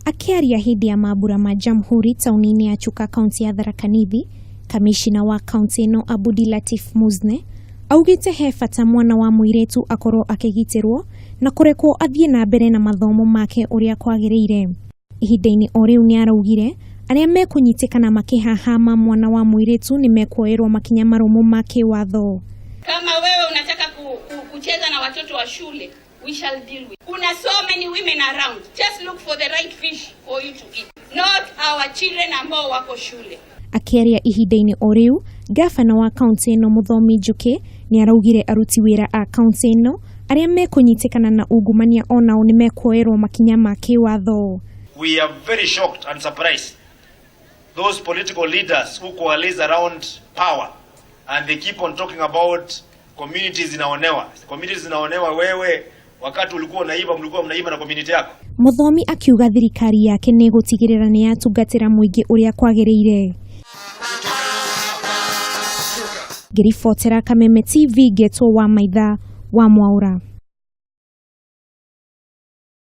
Akĩaria hĩndĩ ya mambura ma Jamhuri taũni-inĩ ya Chuka kaunti ya Tharaka Nithi, kamishina wa kaunti ĩno Abudi Latif Muzne augĩte he bata mwana wa mũirĩtu akorwo akĩgitĩrwo na kũrekwo athiĩ na mbere na mathomo make ũrĩa kwagĩrĩire. Ihinda-inĩ o rĩu nĩaraugire arĩa mekũnyitĩkana makĩhahama mwana wa mũirĩtu nĩmekuoerwo makinya marũmu ma kĩwatho. Kama wewe unataka kucheza na watoto wa shule, we shall deal with. Kuna so many women around. Just look for the right fish for you to eat. Not our children ambao wako shule. Akĩaria ihinda-inĩ o rĩu, ngabana wa kaunti ĩno Mũthomi Njũkĩ nĩ araugire aruti wĩra a kaunti ĩno arĩa mekũnyitĩkana na ungumania onao nĩ mekuoerwo makinya ma kĩwatho. We are very shocked and surprised those political leaders who coalesce around power and they keep on talking about communities zinaonewa. Communities zinaonewa, wewe wakati ulikuwa unaiba mlikuwa mnaiba na community yako. Mũthomi akiuga thirikari yake nĩ ĩgũtigĩrĩra nĩ yatungatĩra mũingĩ ũrĩa kwagĩrĩire. Ngĩribotera Kameme TV ngetwo wa Maitha wa Mwaũra.